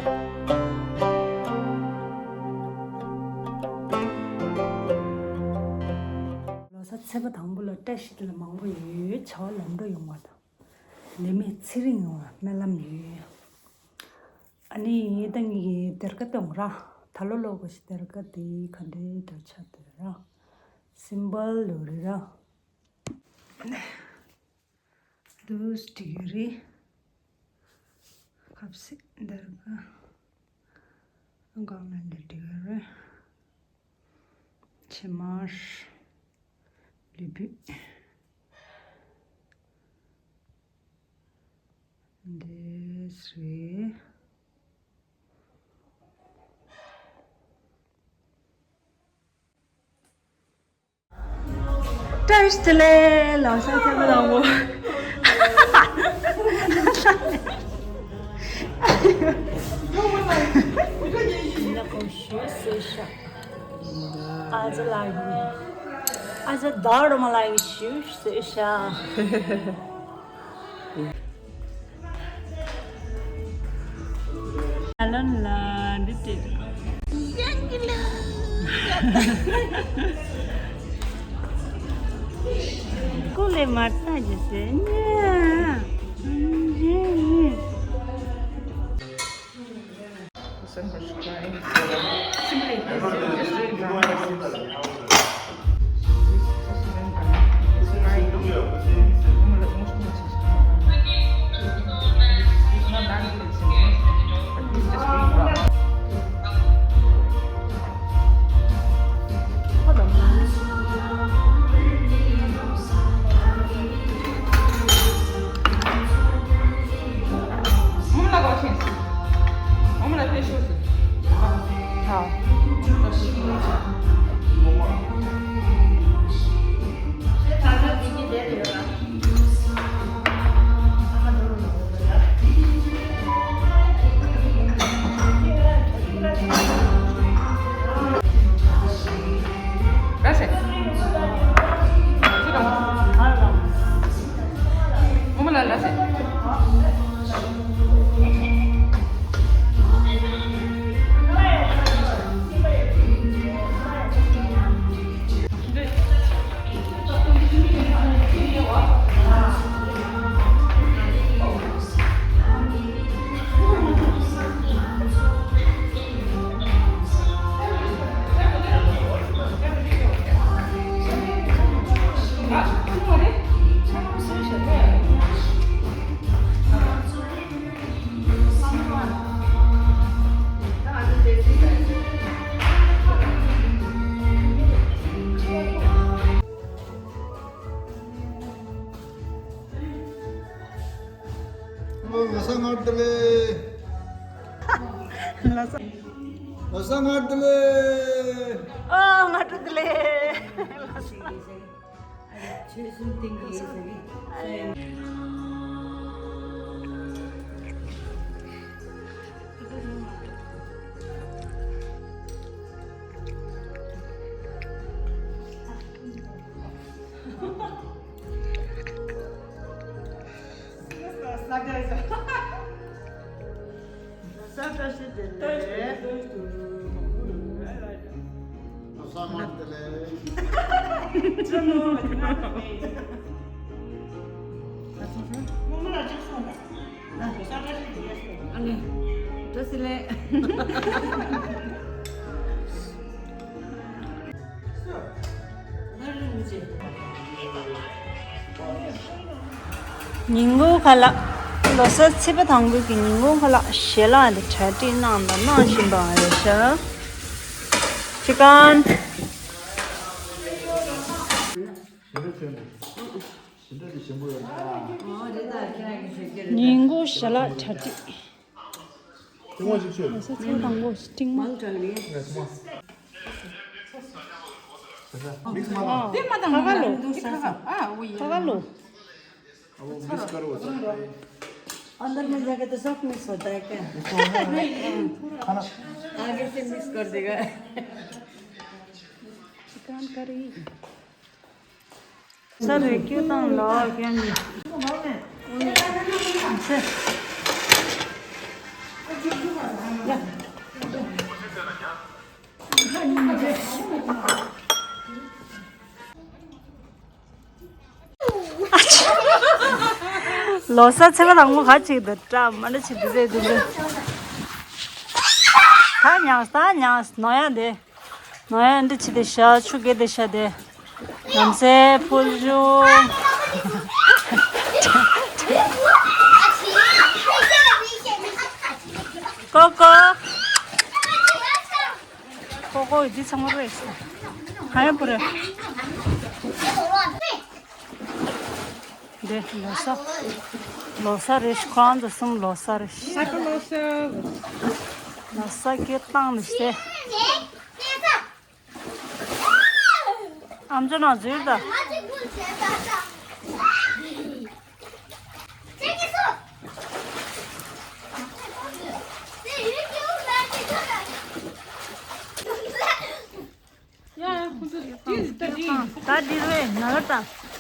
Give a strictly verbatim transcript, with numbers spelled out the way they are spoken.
ལོ་གསར་ཚེས་པ་དང་པོ་ལ་བཀྲ་ཤིས་བདེ་ལེགས་མང་པོ་ཡོད། བྱ་བ་ལམ་འགྲོ་ཡོང་བ་དང་། ནད་མེད་ཚེ་རིང་ཡོང་བ་སྨོན་ལམ་ཡོད། ཨ་ནི་ད་ངེད་ཀྱི་སྡེར་ཁ་སྟོན་ར། ད་ལོ་ལོ་གོ་ཤི་སྡེར་ཁ་དེ་ག་འདྲའི་འདྲ་ཆགས་འདུག་ར། སིམ་པལ་ལོ་རེད་ར། དུས་སྒྲིག་རེད། ཁབ་སིག་སྡེར་ཁ་གང་ལ་འདི་སྒྲིག་རེད། ཕྱེ་མར། ལུས་ཕུད། འདི་རེད། བཀྲ་ཤིས་བདེ་ལེགས། ལོ་གསར་ཚེས་པ་དང་པོ། ཨ་ཅག་ལགས་ཀྱིས། ཨ་ཅག་ཟླ་བ་རོ་མ་ལགས་ཀྱིས་ཞུ་ཟེར་ཤག་ཨ་ལན་ལ་འདི་སྟེར། ཀུ་ལེ་མ་ལྟ་རྒྱུ་ཟེར་ཉེ། So much crying. Simply, just doing drama. It's crying. It's not that good, it's okay. But it's just doing drama. ལོ་གསར་བདེ་ལེགས། ལོ་གསར། ལོ་གསར་བདེ་ལེགས། ཨོ་སྔ་དྲོ་བདེ་ལེགས། ཆོས་སྲུང་ཏིང་གི་ཡིན་ཟེར་གི། ས་བཀྲ་ཤིས་བདེ་ལེགས། ས་བཀྲ་ཤིས་བདེ་ལེགས། ལོ་གསར་བདེ་ལེགས། ཨ་ནི། བཀྲ་ཤིས་བདེ་ལེགས། ཉིན་གུང་ཁ་ལག་ལོ་གསར་ཚེས་པ་དང་པོའི་གི་ཉིན་གུང་ཁ་ལག་ཞལ་ལག་འདི་གྲ་སྒྲིག་གནང་དང་གནང་བཞིན་པ་རེད་ཤག་ཅི་ཀན། ཉིན་གུང་ཞལ་ལག་གྲ་སྒྲིག་ལོ་གསར་ཚེས་དང་པོ་སྤྲིན་མ། མིག་སི་མ་དང་། དེ་མ་དང་ཁ་ཁ་ལོ། ཁ་ཁ་ལོ། वो मिक्स करो। अंदर में जाके तो सब मिक्स होता है क्या? नहीं, नहीं, थोड़ा। आगे से मिक्स कर देगा। Chicken curry. सर, क्यों तंग लो, क्या नहीं? अच्छा। ལོ་གསར་ཚེས་པ་དང་པོ་ག་ཅིག་དང་འདྲ་མ་འདྲ་ཅིག་འདི་རེད་འདི་རེད། ད་མྱངས་ད་མྱངས་ནོ་ཡ་འདི། ནོ་ཡ་འདི་ཅི་དེ་ཤ་ཆུ་གེ་དེ་ཤ་དེ། ལམ་སེ་ཕུལ་བྱུང་། ཀོ་ཀོ། ཀོ་ཀོ་འདི་ཚང་མ་རེད། ཧ་ཡ་པུ་རེད། འདི་ལོ་གསར། ལོ་གསར་རེད། ཁོ་རང་ཚོ་གསུམ་ལོ་གསར་རེད། ཧ་ཀ་ལོ་གསར། ལོ་གསར་སྐད་བཏང་ནས་བཤད། ཨམ་ཅོག་ནང་འཛུལ་ད། ཡ་ཁོ་ཚོ་ཏིས་ཏ་ཏིས། ད་འདི་རེད་ན་ར་ད།